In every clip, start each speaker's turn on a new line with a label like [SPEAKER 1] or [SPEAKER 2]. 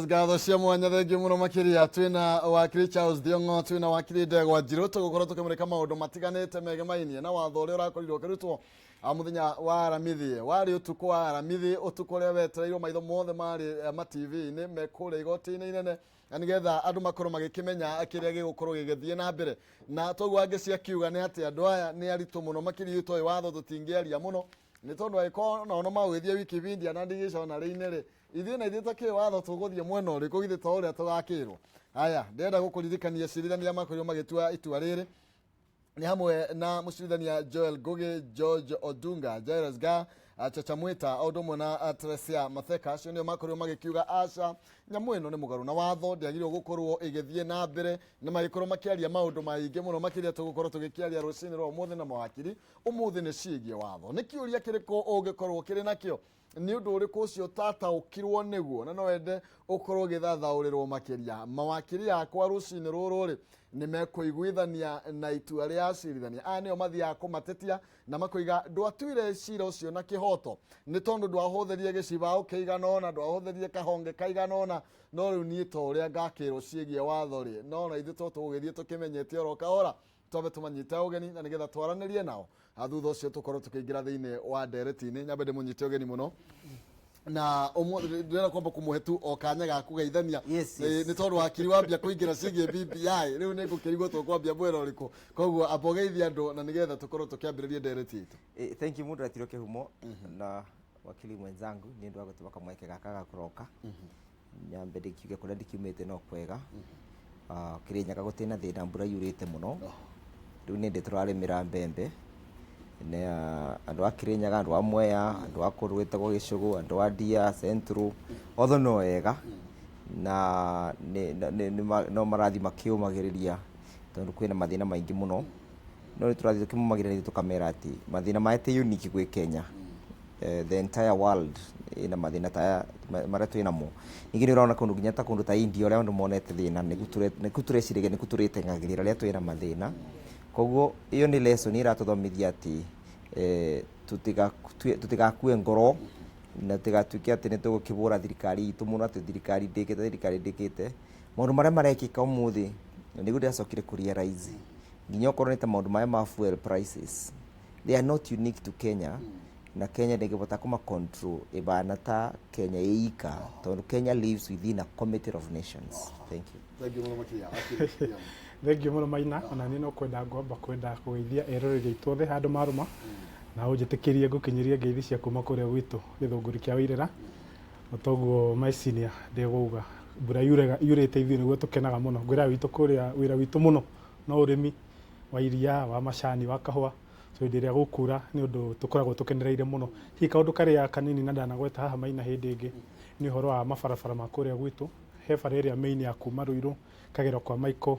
[SPEAKER 1] Ngatho cia mwanya, thengiũ mũno makĩria. Twĩna wakiri Charles Thiong'o, twĩna wakiri Ndegwa Njirũ, tũgũkorwo tũkĩmũrĩka maũndũ matiganĩte megemainie na watho ũrĩa ũrakorirwo ũkĩrutwo mũthenya wa Aramithi. Warĩ ũtukũ wa Aramithi, ũtukũ ũrĩa wetereirwo, maitho mothe marĩ ma TV-inĩ me kũrĩa igoti-inĩ inene, na nĩgetha andũ makorwo magĩkĩmenya kĩrĩa gĩgũkorwo gĩgĩthiĩ na mbere. Na toguo angĩ ciakiuga nĩ atĩ andũ aya nĩ aritũ mũno makĩria, itoĩ watho tũtingĩaria mũno, nĩ tondũ angĩkorwo nao no magũgĩthiĩ Wikipedia na dictionary-inĩ rĩ, ithuĩ na ithuĩ takĩũĩ watho tũgũthiĩ mwena ũrĩkũ? Githĩ to ũrĩa tũgakĩrwo? Haya, ndĩrenda gũkũririkania cirithania makorirwo magĩtua itua rĩrĩ nĩ hamwe na mũcirithania Joel Ngugi, George Odunga, Jairus Ga, Chacha Mwita, o ũndũ ũmwe na Teresia Matheka. Acio nĩo makorirwo magĩkiuga aca, nyamũ ĩno nĩ mũgarũ na watho, ndĩagĩrĩirwo gũkorwo ĩgĩthiĩ na mbere, na magĩkorwo makĩaria maũndũ maingĩ mũno makĩria. Tũgũkorwo tũgĩkĩaria rũcinĩ rwa ũmũthĩ na mawakiri ũmũthĩ nĩ ciĩgiĩ watho. Nĩ kĩũria kĩrĩkũ ũngĩkorwo kĩrĩ nakĩo? Nĩ ũndũ ũrĩkũ ũcio ũtataũkirwo nĩguo na no wende ũkorwo ũgĩthathaũrĩrwo makĩria? Mawakiri akwa rũcinĩ rũrũ rĩ nĩ mekũiguithania na itua rĩa acirithania aya, nĩo mathiaga kũmatetia na makoiga ndwatuire cira ũcio na kĩhoto, nĩ tondũ ndwahũthĩrie gĩcibaũ kĩigana ũna, ndwahũthĩrie kahonge kaigana ũna. No rĩu niĩ to ũrĩa ngakĩrwo ciĩgiĩ watho rĩ, no na ithuĩ to tũgũgĩthiĩ tũkĩmenyete oro kahora. Twambe tũmanyite ũgeni na nĩgetha twaranĩrie nao. Thutha ũcio tũkorwo tũkĩingĩra thĩinĩ wa ndereti-inĩ. Nyambe ndĩmũnyite ũgeni mũno, na ũmũthĩ ndĩrenda kwamba kũmũhe tu o kanya ga kũgeithania.
[SPEAKER 2] Yes.
[SPEAKER 1] Nĩ tondũ wakiri wambia kũingĩra ciĩgiĩ BBI, rĩu nĩ ngũkĩrigwo tũkwambia mwena ũrĩkũ. Koguo amba ũgeithie andũ na nĩgetha tũkorwo tũkĩambĩrĩria ndereti itũ.
[SPEAKER 2] Thank you mũndũ atirwo kĩhumo na wakili mwenzangu nĩ ũndũ wa gũtũma kamweke gaka ga kũroka. Nyambe ndĩkiuge kũrĩa ndikiumĩte no kwega. Kĩrĩnyaga gũtirĩ na thĩna, mbura yurĩte mũno, rĩu nĩ ndĩ tũrarĩmĩra mbembe. Na andũ a Kĩrĩnyaga, andũ a Mwea, andũ a kũndũ gwĩtagwo Gĩcũgũ, andũ a Ndia Central, othe no ega na no marathiĩ makĩũmagĩrĩria, tondũ kwĩna mathĩna maingĩ mũno, no nĩ tũrathiĩ tũkĩmomagĩrĩria, tũkamera atĩ mathĩna maya ti unique gwĩ Kenya. The entire world ĩna mathĩna ta aya marĩa twĩ namo. Ningĩ nĩ ũrona kũndũ nginya ta kũndũ ta India ũrĩa andũ monete thĩna, nĩkuo tũreciragia nĩkuo tũrĩteng'agĩrĩra rĩrĩa twĩna mathĩna. Koguo ĩyo nĩ lesson ĩratũthomithia atĩ tũtigakue ngoro na tũtigatuĩke atĩ nĩ tũgũkĩbũra thirikari itũ mũno, atĩ thirikari ndĩkĩte, thirikari ndĩkĩte. Maũndũ marĩa marekĩka ũmũthĩ nĩguo ndĩracokire kũ realize, nginya okorwo nĩ ta maũndũ maya ma fuel prices, they are not unique to Kenya, na Kenya ndĩngĩbota kũma control ĩbana ta Kenya ĩika, tondũ Kenya lives within a committee of nations. Thank you.
[SPEAKER 1] Thank you mũno makĩria, wakiri.
[SPEAKER 3] Thengiũ mũno Maina, ona niĩ no kwenda ngwamba kwenda kũgeithia eroreri aitũ othe handũ marũma, na ũnjĩtĩkĩrie ngũkinyĩrie ngeithi cia kuma kũrĩa gwitũ Gĩthũngũri kĩa Wairĩra. O toguo my senior ndĩgũuga, mbura yuraga yurĩte, ithuĩ nĩguo tũkenaga mũno. Ngwĩraga witũ kũrĩa wĩra witũ mũno no ũrĩmi wa iria, wa macani, wa kahũa. So hĩndĩ ĩrĩa gũkura nĩ ũndũ tũkoragwo tũkenereire mũno. Hihi kaũndũ karĩa kanini na ndanagweta haha Maina hĩndĩ ĩngĩ nĩ ũhoro wa mabarabara ma kũrĩa gwitũ. He bara ĩrĩa main ya kuma Ruiru ĩkagera kwa Michael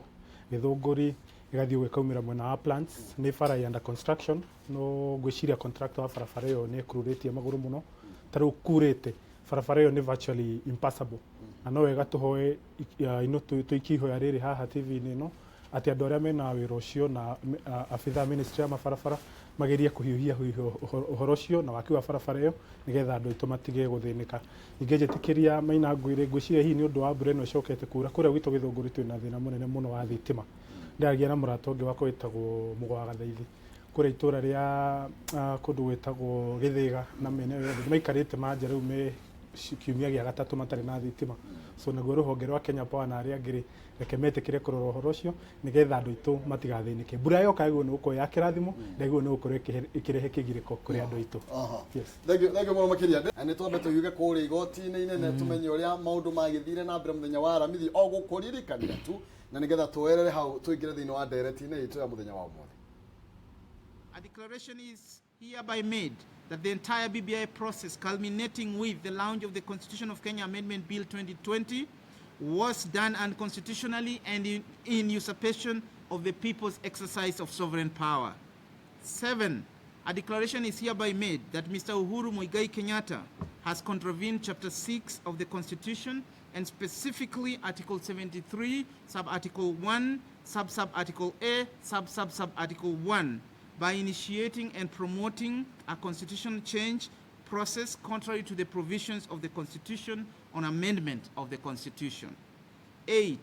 [SPEAKER 3] Gĩthũngũri ĩgathiĩ ũguo ĩkaumĩra mwena wa Plants. Nĩ bara ĩ under construction, no ngwĩciria contractor wa barabara ĩyo nĩ ekururĩtie magũrũ mũno. Ta rĩu kurĩte, barabara ĩyo nĩ virtually impassable, na no wega tũhoe ino tũikie ihoya rĩrĩ haha TV-inĩ ĩno atĩ andũ arĩa mena wĩra ũcio na abithaa ministry ya mabarabara magerie kũhiũhia ũhoro ũcio na waki wa barabara ĩyo, nĩgetha andũ aitũ matige gũthĩnĩka. Ningĩ njĩtĩkĩria Maina ngwĩre, ngwĩciria hihi nĩ ũndũ wa mbura ĩno ĩcokete kura, kũrĩa gwitũ Gĩthũngũri twĩna thĩna mũnene mũno wa thitima. Ndĩragia na mũrata ũngĩ wakwa wĩtagwo Mũgo wa Gathaithi, kũrĩa itũra rĩa kũndũ gwĩtagwo Gĩthĩga na mĩena ĩyo yothe, nĩmaikarĩte manja rĩu me kiumia gĩa gatatũ matarĩ na thitima. So naguo rũhonge rwa Kenya Power na arĩa angĩ rĩ, reke metĩkĩre kũrora ũhoro ũcio nĩgetha andũ aitũ matigathĩnĩke. Mbura yoka yagĩrĩirwo nĩ gũkorwo ya kĩrathimo, ndĩagĩrĩirwo nĩ gũkorwo ĩkĩrehe kĩgirĩko kũrĩ andũ aitũ. Yes.
[SPEAKER 1] Thank you, thank you mũno makĩria. Na nĩ twambe tũhiũke kũrĩa igoti-inĩ inene tũmenye ũrĩa maũndũ magĩthire na mbere mũthenya wa Aramithi, o gũkũririkania tu na nĩgetha tuoerere hau tũingĩre thĩinĩ wa ndereti-inĩ itũ ya mũthenya wa ũmũthĩ.
[SPEAKER 4] A declaration is hereby made that the entire BBI process, culminating with the launch of the Constitution of Kenya Amendment Bill 2020, was done unconstitutionally and in usurpation of the people's exercise of sovereign power. 7, a declaration is hereby made that Mr. Uhuru Muigai Kenyatta has contravened Chapter 6 of the Constitution, and specifically Article 73, Sub-Article 1, Sub-Sub-Article A, Sub-Sub-Sub-Article 1, by initiating and promoting a constitutional change process contrary to the provisions of the Constitution on amendment of the Constitution. 8,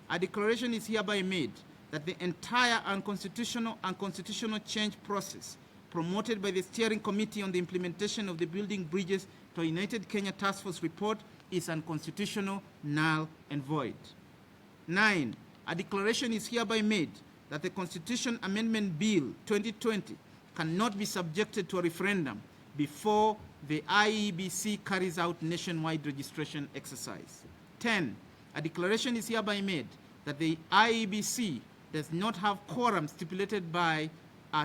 [SPEAKER 4] a declaration is hereby made that the entire unconstitutional and constitutional change process promoted by the Steering Committee on the Implementation of the Building Bridges to a United Kenya Task Force report is unconstitutional, null, and void. 9, a declaration is hereby made that the Constitution Amendment Bill 2020 cannot be subjected to a referendum before the IEBC carries out nationwide registration exercise. 10, a declaration is hereby made that the IEBC does not have quorum stipulated by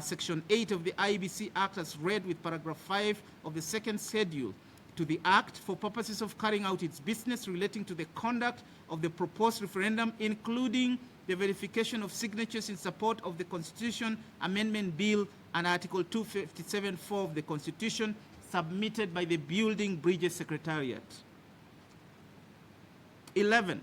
[SPEAKER 4] Section 8 of the IEBC Act as read with paragraph 5 of the second schedule to the Act for purposes of carrying out its business relating to the conduct of the proposed referendum, including the verification of signatures in support of the Constitution Amendment Bill and Article 257(4) of the Constitution submitted by the Building Bridges Secretariat. 11,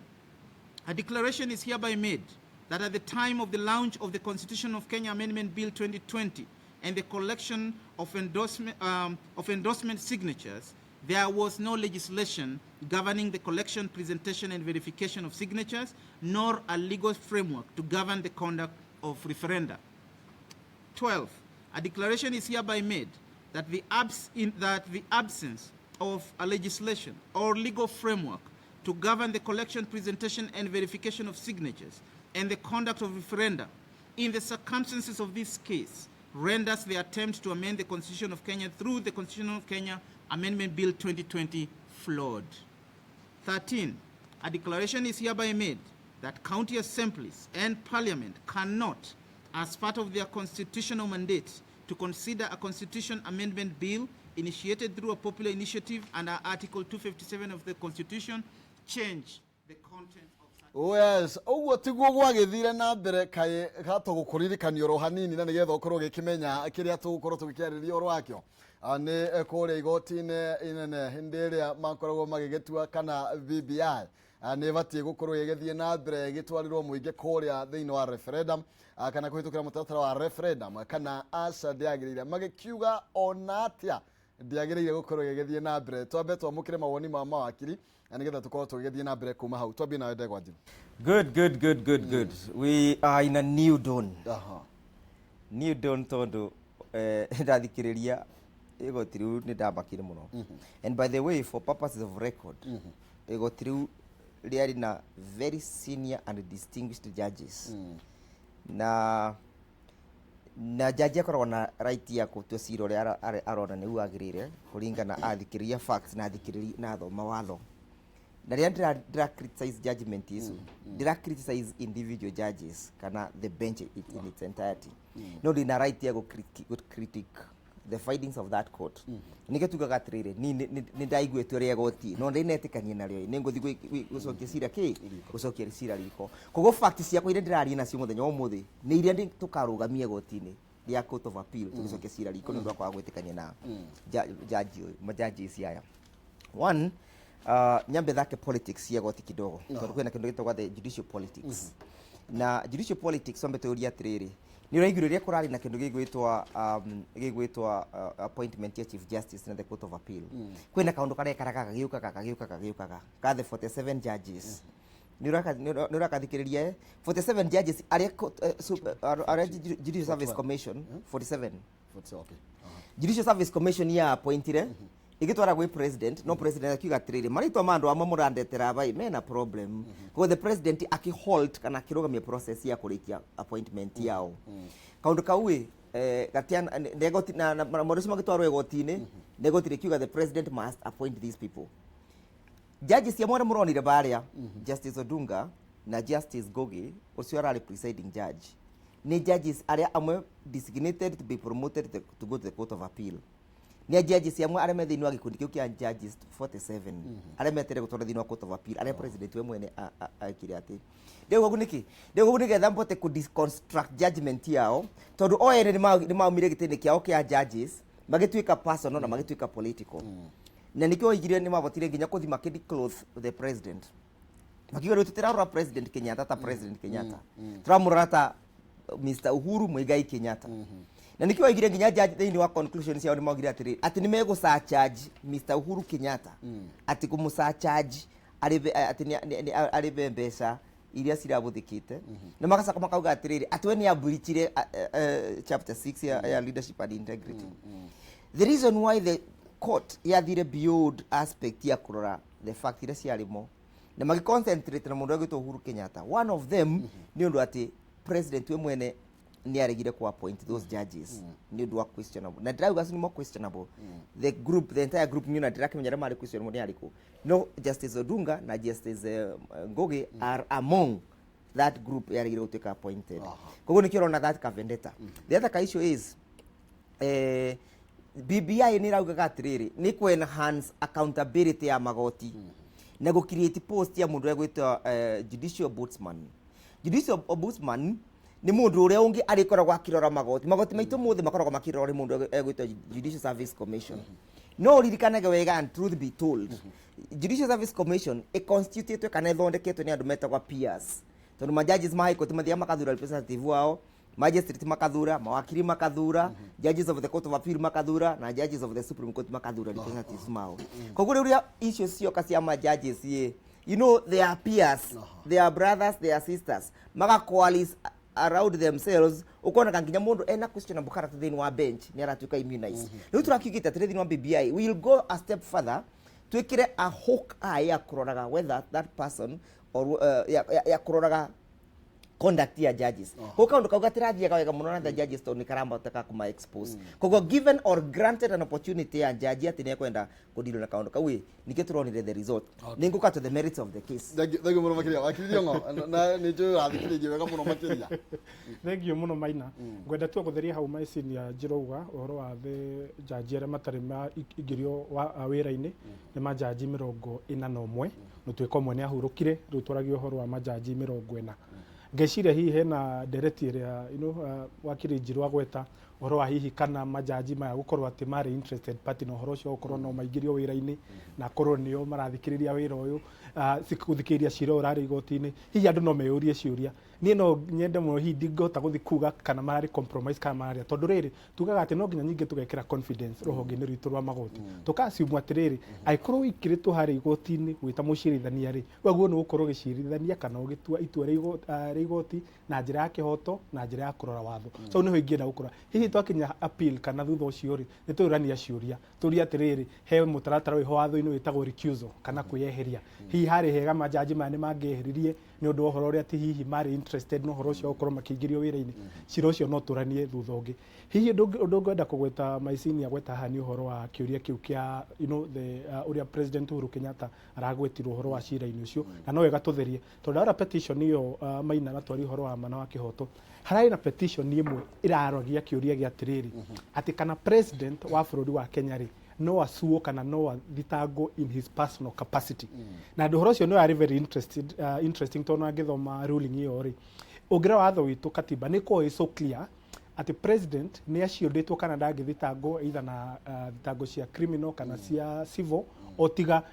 [SPEAKER 4] a declaration is hereby made that at the time of the launch of the Constitution of Kenya Amendment Bill 2020 and the collection of endorsement signatures, there was no legislation governing the collection, presentation, and verification of signatures, nor a legal framework to govern the conduct of referenda. 12, a declaration is hereby made that the absence of a legislation or legal framework to govern the collection, presentation, and verification of signatures and the conduct of referenda in the circumstances of this case renders the attempt to amend the Constitution of Kenya through the Constitution of Kenya Amendment Bill 2020 flawed. 13, a declaration is hereby made that county assemblies and parliament cannot, as part of their constitutional mandate, to consider a Constitution Amendment Bill initiated through a popular initiative under Article 257 of the Constitution, change the content of such.
[SPEAKER 1] Yes, ũguo tiguo gwagĩthire na mbere kaĩ gatũgũkũririkania oro hanini na nĩgetha ũkorwo ũgĩkĩmenya kĩrĩa tũgũkorwo tũgĩkĩarĩria ũhoro wakĩo. Nĩ kũrĩa igoti-inĩ inene hĩndĩ ĩrĩa makoragwo magĩgĩtua kana BBI nĩ ĩbatiĩ gũkorwo ĩgĩthiĩ na mbere ĩgĩtwarĩrwo mũingĩ kũrĩa thĩinĩ wa referendum, kana kũhĩtũkĩra mũtaratara wa referendum kana aca ndĩagĩrĩire, magĩkiuga ona atĩa ndĩagĩrĩire gũkorwo ĩgĩthiĩ na mbere. Twambe twamũkĩre mawoni ma mawakiri na nĩgetha tũkorwo tũgĩthiĩ na mbere kuma hau. Twambie nawe Ndegwa Njiru.
[SPEAKER 2] Good, good, good, good, good. We are in a new dawn. New dawn tondu ndathikĩrĩria igoti rĩu nĩ ndamakire mũno. And by the way, for purposes of record, igoti rĩu rĩarĩ na very senior and distinguished judges. Na jaji akoragwo na right ya gũtua cira ũrĩa arona nĩguo agĩrĩire kũringana athikĩrĩria facts na athikĩrĩria na athoma watho. Na rĩrĩa ndĩra criticize judgment icu, ndĩra criticize individual judges kana the bench in its entirety, no ndĩna right ya gũ critique the findings of that court. Nĩkĩo tugaga atĩrĩrĩ, nĩ ndaiguĩte ũrĩa igoti no ndinetĩkania narĩo, nĩ ngũthiĩ gũcokia cira kĩ gũcokia cira riko. Koguo fact ciakwa iria ndĩraria nacio mũthenya wa ũmũthĩ nĩ iria tũkarũgamia igoti-inĩ rĩa Court of Appeal tũgĩcokia cira riko nĩ ũndũ wa kwaga gwĩtĩkania na jaji ũyũ, majudges aya. One, nyambe thake politics cia goti kidogo tondũ kwĩna kĩndũ gĩtagwo the judicial politics. Na judicial politics, wambe tũrie atĩrĩrĩ, nĩ ũraiguire ũrĩa kũrarĩ na kĩndũ gĩgwĩtwo appointment ya Chief Justice na the Court of Appeal. Kwĩna kaũndũ karekaraga gagĩũkaga gagĩũkaga gagĩũkaga ka the 47 judges. Nĩ ũrakathikĩrĩria, eh? 47 judges arĩa arĩa Judicial Service Commission 47.
[SPEAKER 1] Okay.
[SPEAKER 2] Judicial Service Commission ya appointire igitwara gwĩ president, no president akiuga atĩrĩrĩ, marĩtwa ma andũ amwe mũrandetera bai mena problem. Koguo the president akĩhold kana akĩrũgamia process ya kũrĩkia appointment yao. Kaũndũ kau ĩ gatiana negoti na maũndũ macio magĩtwarwo igoti-inĩ, na igoti rĩkiuga the president must appoint these people. Judges cia mwena mũronire barĩa, Justice Odunga na Justice Gogi ũcio ararĩ presiding judge, nĩ judges arĩa amwe designated to be promoted to go to the Court of Appeal. Nĩ judges amwe arĩa me thĩinĩ wa gĩkundi kĩu kĩa judges 47 arĩa metere gũtwarwo thĩinĩ wa Court of Appeal, arĩa president we mwene ekire atĩ ndĩguo ũguo. Nĩkĩ ndĩguo ũguo? Nĩgetha mbote kũ deconstruct judgment yao, tondũ o ene nĩ maumire gĩtĩ-inĩ kĩao kĩa judges magĩtuĩka personal na magĩtuĩka political, na nĩkĩo oigire nĩ mabotire nginya kũthi makĩ clothe the president, makiuga rĩu tũtirarora President Kenyatta ta President Kenyatta, tũramũrora ta Mr Uhuru Muigai Kenyatta. Na nĩkĩo waigire nginya judge thĩinĩ wa conclusion ciao nĩ maugire atĩrĩrĩ, atĩ nĩ megũ surcharge Mr. Uhuru Kenyatta, atĩ kũmũ surcharge arĩbe, atĩ arĩbe mbeca iria cirabũthĩkĩte, na magacoka makauga atĩrĩrĩ, atĩ we nĩ abreachire chapter 6 ya leadership and integrity. The reason why the court yathire beyond aspect ya kũrora the fact iria ciarĩmo na magĩconcentrate na mũndũ ũrĩa Uhuru Kenyatta, one of them, nĩ ũndũ atĩ president we mwene nĩ aregire ku appoint those judges nĩ ũndũ wa questionable, na ndĩrauga acio nĩ mo questionable, the group, the entire group, niĩ ona ndĩrakĩmenya arĩa marĩ questionable nĩ arĩkũ, no Justice Odunga na Justice Ngugi are among that group yaregire gũtuĩka appointed. Koguo nĩkĩo ũrona that ka vendetta. The other ka issue is BBI nĩ ĩraugaga atĩrĩrĩ, nĩ kũ enhance accountability ya magoti na gũ create post ya mũndũ ũrĩa gwĩtwo judicial ombudsman. Judicial ombudsman nĩ mũndũ ũrĩa ũngĩ arĩkoragwo akĩrora magoti. Magoti maitũ mothe makoragwo makĩrorwo nĩ mũndũ egwĩtwo Judicial Service Commission. No ũririkanage wega, and truth be told, Judicial Service Commission ĩconstitutĩtwo kana ĩthondeketwo nĩ andũ metagwo peers, tondũ ma judges ma high court mathiaga makathura representative wao, magistrate makathura, mawakiri makathura, judges of the Court of Appeal makathura, na judges of the Supreme Court makathura representatives mao. Koguo rĩu rĩrĩa icio cioka cia ma judges ĩ, they are peers, they are brothers, they are sisters, maka coalesce around themselves, ukoneka nginya mundu ena questionable character thĩinĩ wa bench nĩ aratuĩka immunized. Rĩu tũrakiugĩte atĩrĩ, thĩinĩ wa BBI we will go a step further, twĩkĩre a hawk eye ya kũroraga whether that person or ya kũroraga conduct ya judges. Koguo kaundu kau gatirathiaga wega muno na the judges, tondu nĩ karamboteka kuma expose. Koguo given or granted an opportunity ya judge atĩ nĩ ekwenda kũdeal na kaundu kau ĩ, nĩkĩo tũronire the result. Nĩ ngũka to the merits of the case.
[SPEAKER 1] Thengiũ mũno makĩria, wakiri Thiong'o, na nĩ njũĩ ũrathikĩrĩirie wega mũno makĩria.
[SPEAKER 3] Thengio mũno, Maina. Ngwenda tu gũtheria hau maicinia njirauga ũhoro wa the jaji arĩa matarĩ maingĩrio wĩra-inĩ nĩ majaji 41, mũtuĩka ũmwe nĩ ahurũkire. Rĩu twaragia ũhoro wa majaji 40. Ngeciria hihi hena ndereti ĩrĩa wakiri Njirũ agweta ũhoro wa hihi kana majaji maya gũkorwo atĩ marĩ interested party na ũhoro ũcio gũkorwo no maingĩrio wĩra-inĩ na korwo nĩo marathikĩrĩria wĩra ũyũ, gũthikĩrĩria cira ũyũ ũrarĩ igoti-inĩ. Hihi andũ no meyũrie ciũria. Niĩ no nyende mũno, hihi ndingĩhota gũthiĩ kuga kana mararĩ compromise kana mararĩa, tondũ rĩrĩ tugaga atĩ no nginya nyingĩ tũgekĩra confidence rũhonge-inĩ rwitũ rwa magoti, tũka-assume atĩrĩrĩ, angĩkorwo wĩkĩrĩtwo harĩa igoti-inĩ gwĩta mũcirithania rĩ, waguo nĩ gũkorwo ũgĩcirithania kana ũgĩtua itua rĩa igoti na njĩra ya kĩhoto na njĩra ya kũrora watho. So nĩho ingĩenda gũkora hihi twakinya appeal kana thutha ũcio rĩ, nĩ tũrania ciũria tũrie atĩrĩrĩ, he mũtaratara wĩho watho-inĩ wĩtagwo recusal kana kwĩyeheria. Hihi harĩ hega majaji maya nĩ mangĩeheririe nĩ ũndũ wa ũhoro ũrĩa atĩ hihi marĩ interested na ũhoro ũcio wa gũkorwo makĩingĩrio wĩra-inĩ? Cira ũcio no tũranie thutha ũngĩ. Hihi ũndũ ngwenda kũgweta maicini agweta haha nĩ ũhoro wa kĩũria kĩu kĩa the ũrĩa President Uhuru Kenyatta aragwetirwo ũhoro wa cira-inĩ ũcio, na no wega tũtherie, tondũ ndarora petition ĩyo, Maina gatwari ũhoro wa ma na wa kĩhoto, hararĩ na petition ĩmwe ĩrarogia kĩũria gĩa atĩrĩrĩ, atĩ kana president wa bũrũri wa Kenya rĩ, no asuo kana no athitangwo in his personal capacity. Na ũhoro ũcio nĩ warĩ very interesting, tondũ angĩthoma ruling ĩyo rĩ, ũngĩrora watho witũ, katiba nĩ ĩkoragwo ĩ so clear atĩ president nĩ aciũndĩtwo kana ndangĩthitangwo either na thitango cia criminal kana cia civil, o tiga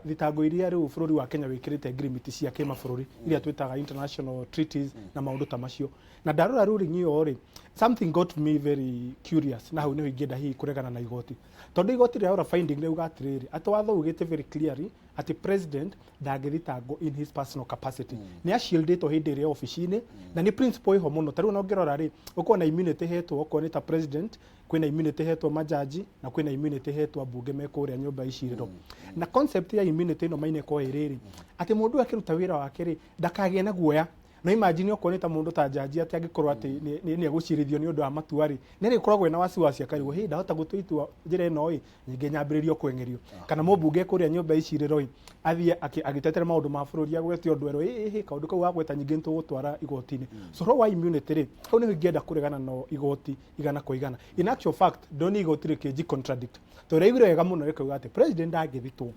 [SPEAKER 3] thitango iria rĩu bũrũri wa Kenya wĩkĩrĩte ngirimiti cia kĩmabũrũri iria twĩtaga international treaties na maũndũ ta macio. Na ndarora ruling ĩyo rĩ, something got me very curious, na hau nĩho ingĩenda hihi kũregana na igoti, tondũ igoti rĩarora finding rĩuga atĩrĩrĩ, atĩ watho ugĩte very clearly atĩ president ndangĩthitangwo in his personal capacity, nĩ ashieldĩtwo hĩndĩ ĩrĩa obici-inĩ, na nĩ principle ĩho mũno. Ta rĩu ona ũngĩrora rĩ, ũkona immunity hetwo okorwo nĩ ta president, kwĩna immunity hetwo majaji, na kwĩna immunity hetwo ambunge me kũrĩa nyũmba ya icirĩro. Na concept ya immunity ĩno maine ĩkorwo ĩ rĩrĩ, atĩ mũndũ ũyũ akĩruta wĩra wake rĩ, ndakagĩe na guoya. No imagine okorwo nĩ ta mũndũ ta jaji, atĩ angĩkorwo atĩ nĩ egũcirithio nĩ ũndũ wa matua rĩ, nĩ rĩkoragwo ena wasiwasi, akarigwo hĩ, ndahota gũtua itua njĩra ĩno ĩ, ningĩ nyambĩrĩrio kweng'erio, kana mũmbunge kũrĩa nyũmba ya icirĩro ĩ, athiĩ agĩtetera maũndũ ma bũrũri, agwete ũndũ erwo ĩ hĩ, kaũndũ kau wagweta nyingĩ nĩtũgũtwara igoti-inĩ. So ũhoro wa immunity rĩ, hau nĩho ingĩenda kũregana na igoti igana kwa igana. In actual fact, ndoni igoti rĩkĩnji contradict, tondũ rĩaiguire wega mũno rĩkauga atĩ president ndangĩthitwo,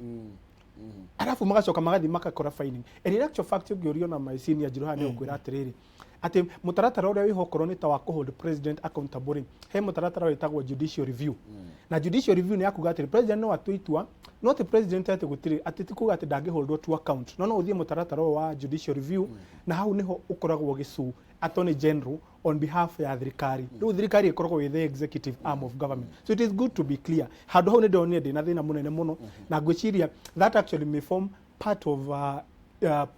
[SPEAKER 3] arabu magacoka magathiĩ makakora finding. And in actual fact, ũngĩũrio na my senior Njirũ haha, nĩ ũkwĩra atĩrĩrĩ, atĩ mũtaratara ũrĩa wĩho okorwo nĩ ta wa kũhold president accountable rĩ, he mũtaratara wĩtagwo judicial review. Na judicial review nĩ yakuga atĩ president no atue itua, no ti president atĩ gũtirĩ atĩ ti kuga atĩ ndangĩholdwo to account, no no ũthiĩ mũtaratara ũyũ wa judicial review, na hau nĩho ũkoragwo ũgĩsue attorney general on behalf ya thirikari. Rĩu thirikari ĩkoragwo ĩ the executive arm of government, so it is good to be clear. Handũ hau nĩ ndonire ndĩna thĩna mũnene mũno, na ngwĩciria that actually may form part of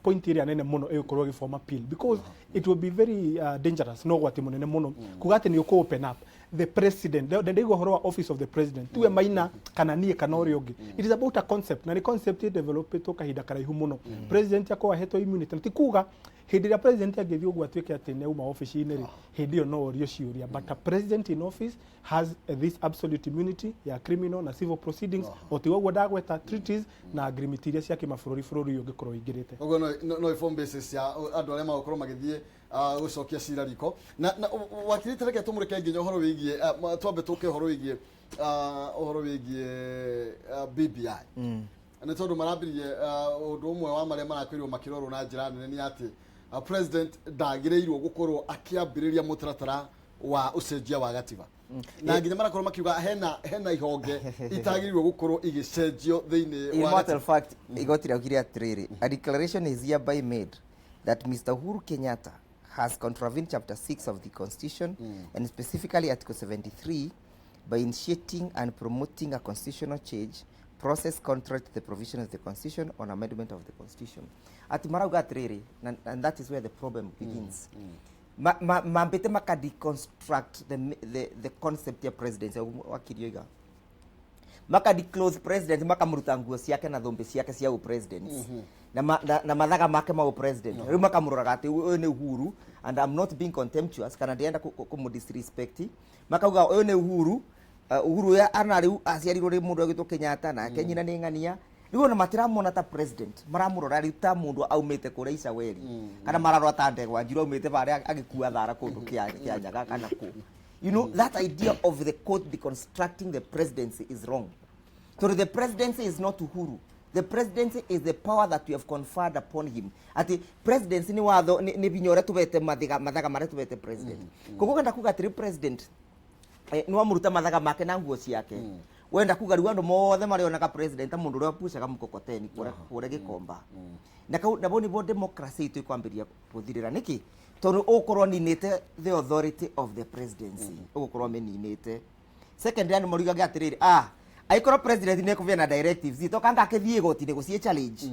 [SPEAKER 3] point ĩrĩa nene mũno ĩgũkorwo ĩgĩform appeal, because it will be very dangerous, no ũgwati mũnene mũno kuga atĩ nĩ ũkũ open up the president. Ndaigua ũhoro wa office of the president, tuwe Maina kana niĩ kana ũrĩa ũngĩ, it is about a concept, na nĩ concept ĩdevelopĩtwo kahinda karaihu mũno. President akorwo ahetwo immunity, na ti kuga hĩndĩ ĩrĩa president angĩthiĩ ũguo atuĩke atĩ nĩ auma ofici-inĩ rĩ, hĩndĩ ĩyo no orio ciũria, but a president in office has this absolute immunity ya criminal na civil proceedings, o tiga ũguo ndagweta treaties na agreement iria cia kĩmabũrũri bũrũri ũyũ ũngĩkorwo ũingĩrĩte.
[SPEAKER 1] Ũguo no iform basis ya andũ arĩa magũkorwo magĩthiĩ gũcokia cira riko. Na wakiri, reke tũmũrĩke nginya ũhoro wĩgiĩ twambe tũke ũhoro wĩgiĩ BBI, nĩ tondũ marambirie ũndũ ũmwe wa marĩa marakwĩrwo makĩrorwo na njĩra nene nĩ atĩ president ndagĩrĩirwo gũkorwo akĩambĩrĩria mũtaratara wa ũcenjia wa gatiba, na nginya marakorwo makiuga hena ihonge itagĩrĩirwo gũkorwo igĩcenjio thĩinĩ
[SPEAKER 2] In
[SPEAKER 1] wa
[SPEAKER 2] matter
[SPEAKER 1] gatiba.
[SPEAKER 2] Of fact, igoti rĩaugire atĩrĩrĩ, "A declaration is hereby made that Mr. Uhuru Kenyatta has contravened chapter 6 of the Constitution and specifically Article 73 by initiating and promoting a constitutional change process contrary to the provision of the Constitution on amendment of the Constitution." Ati marauga atĩrĩrĩ, and that is where the problem begins. Mambĩte maka deconstruct the concept ya presidency, wakiri oiga maka declothe president, makamuruta nguo ciake na thũmbĩ ciake cia ũpresident na mathaga make ma ũpresident. Rĩu makamũroraga atĩ ũyũ nĩ Uhuru, and I'm not being contemptuous kana ndĩrenda kũmũ-disrespect. Makauga ũyũ nĩ Uhuru, Uhuru ũrĩa ana rĩu aciarirwo rĩ mũndũ agĩtwo Kenyatta, nake nyina nĩ ng'ania. Rĩu ona matiramona ta president, maramũrora rĩu ta mũndũ aumĩte kũrĩa Icaweri, kana mararora ta Ndegwa Njirũ aumĩte barĩa agĩkua thara kũndũ kĩa Nyaga kana kũ. That idea of the court deconstructing the presidency is wrong. So the presidency is not Uhuru. The presidency is the power that we have conferred upon him. Ati presidency ni watho ni binya ũrĩa tũbete mathiga mathaga marĩa tũbete president. Koguo kenda kuga atĩrĩ, president nĩ wamuruta mathaga make na nguo ciake. Wenda kuga rĩu andũ mothe marĩonaga president ta mũndũ ũrĩa ũpucaga mkokoteni kũrĩa Gĩkomba. Na kau nabo nĩbo democracy itũ ĩkwambĩrĩria gũthirĩra. Nĩkĩ? Tondũ ũgũkorwo ninĩte the authority of the presidency. Ũgũkorwo ũmĩninĩte. Secondly, andũ mariugaga atĩrĩrĩ, angĩkorwo president nĩ ekũgĩa na directives, tokanga akĩthiĩ igoti-inĩ gũciĩ challenge.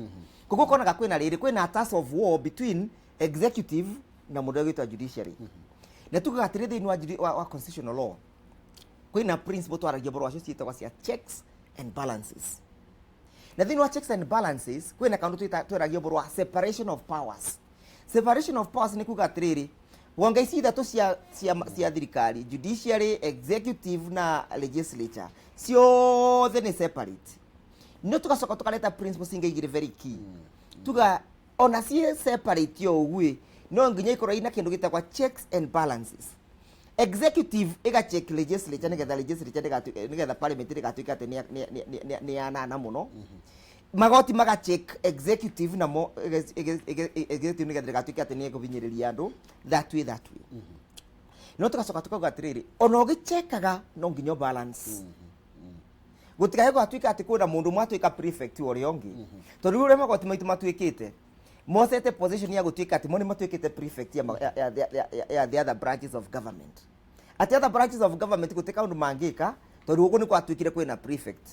[SPEAKER 2] Koguo ũkonaga kwĩna rĩrĩ, kwĩna task of war between executive na mũndũ ũrĩa judiciary. Na tugaga atĩrĩ, thĩinĩ wa constitutional law kwĩna principle twaragia ũhoro wacio ciĩtagwo cia checks and balances. Na thĩinĩ wa checks and balances kwĩna kaũndũ twĩragia ũhoro wa separation of powers. Separation of powers nĩ kuga atĩrĩrĩ, honge ici ithatũ cia thirikari, judiciary, executive na legislature, ciothe nĩ separate. No tugacoka tukareta principles ingĩ igĩrĩ very key. Tuga ona ciĩ separate o ũguo, no nginya ikorwo ina kĩndũ gĩtagwa checks and balances. Executive ĩgacheck legislature nĩgetha legislature nĩgetha parliament ndĩgatuĩke atĩ nĩ yanana mũno. Magoti magacheck executive namo executive nĩgetha ndĩgatuĩke atĩ nĩ ĩkũhinyĩrĩria andũ that way. No tugacoka tukauga atĩrĩrĩ, ona ũgĩcheckaga no nginya balance, gũtikae gwatuĩka atĩ kwĩna mũndũ ũmwe atuĩka prefect wa ũrĩa ũngĩ, tondũ rĩu ũrĩa magoti maitũ matuĩkĩte mocete position ya gũtuĩka atĩ mo nĩ matuĩkĩte prefect ya the other branches of government, atĩ other branches of government gũtirĩ kaũndũ mangĩka tondũ gũkũ nĩ gwatuĩkire kwĩna prefect.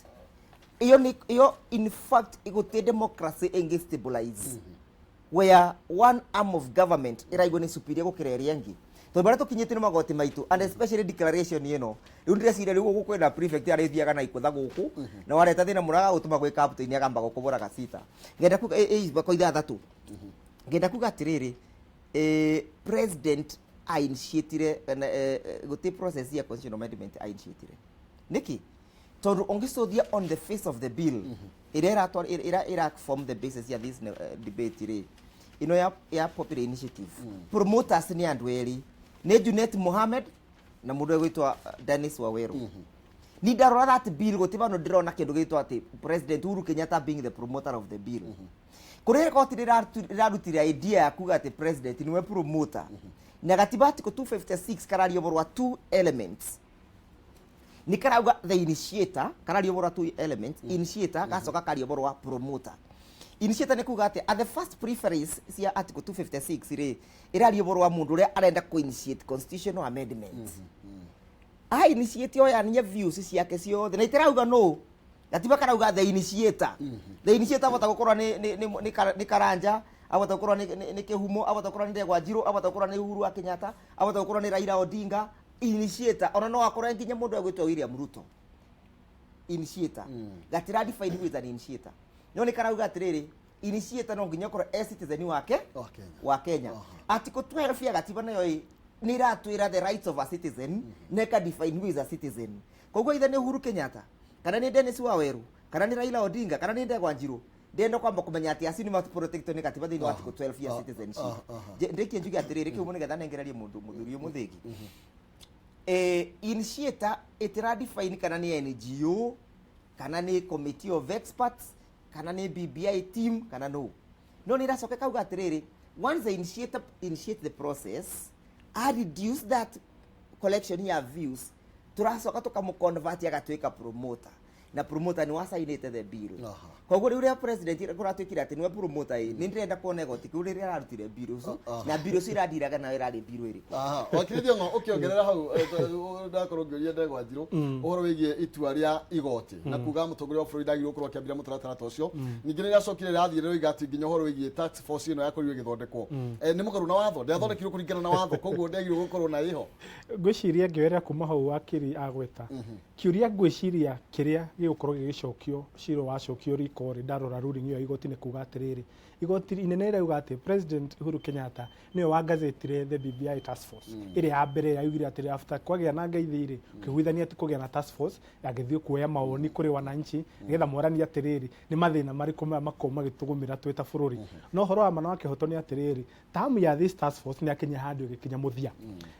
[SPEAKER 2] Iyo nĩ iyo, in fact gũtirĩ democracy ĩngĩ stabilize where one arm of government ĩraigua nĩ superior gũkĩra ĩrĩa ĩngĩ, tondũ barĩa tũkinyĩte nĩ magoti maitũ, and especially declaration ĩno rĩu ndĩreciria rĩu gũkũ kwĩna prefect arĩthiaga na ikũtha gũkũ na wareta thĩna mũno agagũtũma gwĩ captain akamba gũkũbũraga cita. Ngenda kuga ibako ithathatũ, ngenda kuga atĩrĩrĩ, president ainitiatire gũtirĩ process ya constitutional amendment ainitiatire. Nĩkĩ? Tondũ ũngĩcũthia on the face of the bill ĩrĩa ĩratwara ĩra form the basis ya this debate rĩ, ĩno ya popular initiative, promoters nĩ andũ erĩ, nĩ Junet Mohammed na mũndũ ũgwĩtwo Dennis Waweru. Ni ndarora that bill, gũtirĩ vandũ ndĩrona kĩndũ gĩtwo atĩ President Uhuru Kenyatta being the promoter of the bill. Kũrĩa igoti rĩrarutire idea ya kuga atĩ president niwe promoter, na gatiba article 256 kararia ũhoro wa two elements. Nĩ karauga the initiator, kararia ũhoro wa two elements, initiator, gacoka karia ũhoro wa promoter. Initiator nĩ kuga atĩ at the first preference cia article 256 rĩ, ĩraria ũhoro wa mũndũ ũrĩa arenda kũ initiate constitutional amendment. A initiate oyania views ciake ciothe na itirauga no gatiba karauga the initiator. The initiator abota gukorwo ni Karanja, abota gukorwo ni Kihumo, abota gukorwo ni Ndegwa Njiru, abota gukorwo ni Uhuru wa Kenyatta, abota gukorwo ni Raila Odinga. Initiator ona no akorwo nginya mundu egwitwo William Ruto initiator. Gatira define who is an initiator, no ni karauga atiriri, initiator no nginya akorwo e citizen wake
[SPEAKER 1] wa Kenya.
[SPEAKER 2] Wa Kenya. Article 12 ya gatiba nayo ĩ nĩ iratwĩra the rights of a citizen, na ĩka define who is a citizen. Koguo ithe nĩ Uhuru Kenyatta kana nĩ Dennis Waweru kana nĩ Raila Odinga kana nĩ Ndegwa Njiru, ndĩrenda kwamba kũmenya atĩ acio nĩ maprotectwo nĩ gatiba thĩinĩ wa article 12 ya citizenship. Ndĩkie njuge atĩrĩrĩ, kĩu nĩgetha nengererie mũndũ mũthuri ũyũ mũthĩgi. Initiator ĩtĩra define kana nĩ NGO kana nĩ committee of experts kana nĩ BBI team kana no nĩ iracoka kauga atĩrĩrĩ, once the initiator initiate the process, I reduce that collection ya views, tũracoka tũkamũ-convert agatuĩka promoter, na promoter nĩ wacainĩte the bill. Koguo rĩu rĩa president kũratuĩkire atĩ nĩwe promoter ĩ, nĩ ndĩrenda kuona igoti kĩu rĩrĩa ararutire bill ũcio na bill ũcio iradiraga nayo ĩrarĩ bill ĩrĩkũ.
[SPEAKER 1] Aha, wakiri Thiong'o, ũkĩongerera hau, ndakorwo ngĩũria Ndegwa Njiru ũhoro wĩgiĩ itua rĩa igoti na kuga mũtongoria wa bũrũri ndagĩrĩirwo gũkorwo akĩambĩrĩria mũtaratara ta ũcio. Ningĩ nĩ rĩracokire rĩrathiĩ rĩroiga atĩ nginya ũhoro wĩgiĩ task force ĩno yakorirwo ĩgĩthondekwo nĩ mũgarũ na watho, ndĩathondekirwo kũringana na watho, koguo ndĩagĩrĩirwo gũkorwo na ĩho.
[SPEAKER 3] Ngwĩciria ngĩoerera kuma hau wakiri agweta kĩũria, ngwĩciria kĩrĩa gĩgũkorwo gĩgĩcokio cira wacokio riko rĩ, ndarora ruling ĩyo ya igoti nĩ kuga atĩrĩrĩ, igoti inene rĩrauga atĩ President Uhuru Kenyatta nĩwe wangazetire the BBI task force ĩrĩa ya mbere yaugire atĩrĩ, after kwagĩa na ngeithi rĩ, ũkĩiguithania atĩ kũgĩa na task force agĩthiĩ kuoya mawoni kũrĩ wananchi nĩgetha moranie atĩrĩrĩ, nĩ mathĩna marĩkũ maya makorwo magĩtũgũmĩra twĩ ta bũrũri. No ũhoro wa ma na wa kĩhoto nĩ atĩrĩrĩ, term ya this task force nĩ yakinya handũ ĩgĩkinya mũthia.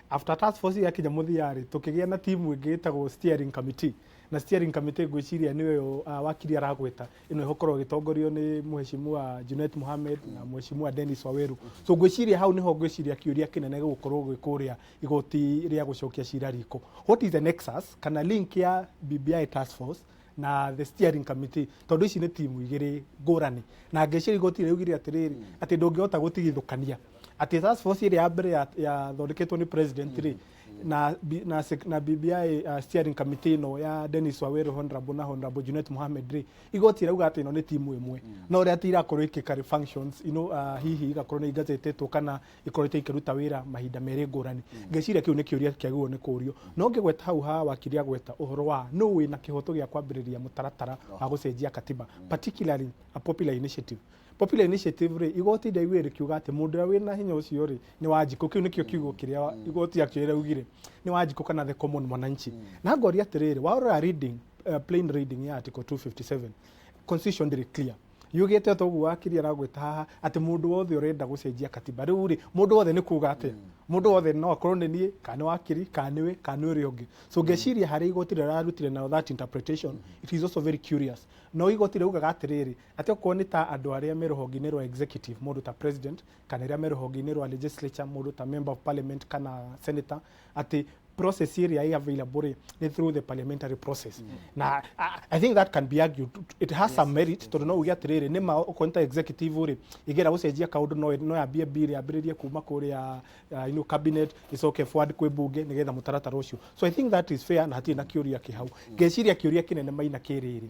[SPEAKER 3] After task force yakinya mũthia rĩ, tũkĩgĩa na timu ĩngĩ ĩtagwo steering committee, na steering committee ngwĩciria nĩyo wakiri aragweta ĩno ĩgũkorwo ĩgĩtongorio nĩ Mheshimiwa Junet Mohamed na Mheshimiwa Dennis Waweru. So ngwĩciria hau nĩho ngwĩciria kĩũria kĩnene gĩgũkorwo gwĩ kũrĩa igoti rĩa gũcokia cira riko, what is the nexus kana link ya BBI task force na the steering committee, tondũ ici nĩ timu igĩrĩ ngũrani, na ngeciria igoti rĩaugire atĩrĩrĩ, atĩ ndũngĩhota gũtigithũkania atĩ task force ĩrĩa ya mbere yathondeketwo nĩ president rĩ na BBI steering committee ĩno ya Dennis Waweru honorable na Honorable Junet Mohamed rĩ, igoti rauga atĩ ĩno nĩ timu ĩmwe, no ũrĩa atĩ irakorwo ikĩcarry functions hihi igakorwo nĩ igazetĩtwo kana ikoretwo ikĩruta wĩra mahinda merĩ ngũrani. Ngeciria kĩu nĩ kĩũria kĩagĩrĩirwo nĩ kũrio. No ngĩgweta hau ha wakiri agweta ũhoro wa nũ wĩna kĩhoto gĩa kwambĩrĩria mũtaratara wa gũcenjia katiba, particularly a popular initiative. Popular initiative rĩ, igoti ndaiguire rĩkiuga atĩ mũndũ ũrĩa wĩna hinya ũcio rĩ nĩ Wanjikũ. Kĩu nĩkĩo kiugo kĩrĩa igoti actually rĩaugire, nĩ Wanjikũ kana the common mwananchi. Na ngoria atĩrĩrĩ, warora reading, plain reading ya article 257, constitution ndĩrĩ clear yugĩte ta ũguo wakiri aragwĩta haha atĩ mũndũ wothe ũrenda gũcenjia katiba. Rĩu rĩ, mũndũ wothe nĩ kuga atĩa? Mũndũ wothe no akorwo nĩ niĩ kana nĩ wakiri kana nĩwe kana nĩ ũrĩa ũngĩ. So ngeciria harĩa igoti rĩrarutire nayo that interpretation, it is also very curious. No igoti rĩaugaga atĩrĩrĩ, atĩ okorwo nĩ ta andũ arĩa me rũhonge-inĩ rwa executive, mũndũ ta president, kana arĩa me rũhonge-inĩ rwa legislature, mũndũ ta member of parliament kana senator, atĩ process ĩrĩa ĩ available rĩ nĩ through the parliamentary process. Na I think that can be argued, it has some merit, tondũ no uge atĩrĩrĩ, nĩ ma okorwo nĩ ta executive rĩ ĩgera gũcenjia kaũndũ no yambie bill yambĩrĩrie kuma kũrĩa cabinet, ĩcoke forward kwĩ bunge nĩgetha mũtaratara ũcio. So I think that is fair na hatirĩ na kĩũria kĩ hau. Ngeciria kĩũria kĩnene maina kĩrĩrĩ,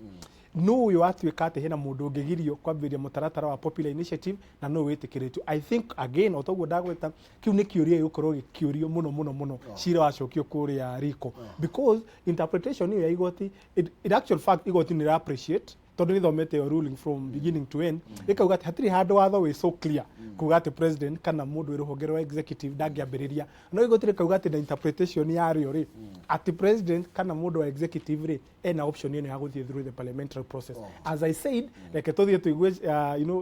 [SPEAKER 3] nũ ũyũ watuĩka atĩ hena mũndũ ũngĩgirio kwambĩrĩria mũtaratara wa popular initiative na nũ wĩtĩkĩrĩtio? I think again, o toguo ndagweta, kĩu nĩ kĩũria gĩgũkorwo gĩkĩũrio mũno mũno mũno cira wacokio kũrĩa riko, because interpretation ĩyo ya igoti, in actual fact igoti nĩ appreciate tondũ nĩ thomete ĩyo ruling from beginning to end, ĩkauga atĩ hatirĩ handũ watho wĩ so clear kuga atĩ president kana mũndũ wĩ rũhonge rwa executive ndangĩambĩrĩria. No igoti rĩkauga atĩ na interpretation yarĩo rĩ, atĩ president kana mũndũ wa executive rĩ ena option ĩno ya gũthiĩ through the parliamentary process. As I said, reke tũthiĩ tũigue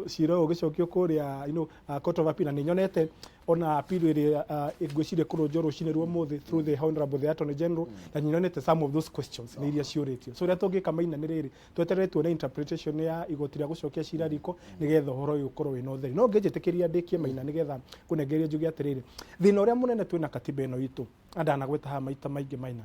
[SPEAKER 3] cira ũyũ ũgĩcokio kũrĩa court of appeal, na nĩ nyonete ona appeal ĩrĩa ngwĩciria kũrũnjwo rũcinĩ rwa ũmũthĩ through the honorable the attorney general, na nĩ nyonete some of those questions nĩ iria ciũrĩtio. So ũrĩa tũngĩka maina nĩ rĩrĩ, tweterere tuone interpretation ya igoti rĩa gũcokia cira riko nĩgetha ũhoro ũyũ ũkorwo wĩna ũtheri. No ngĩnjĩtĩkĩria ndĩkie maina nĩgetha kũnengeria njuge atĩrĩrĩ, thĩna ũrĩa mũnene twĩna katiba ĩno itũ na ndanagweta haha maita maingĩ maina,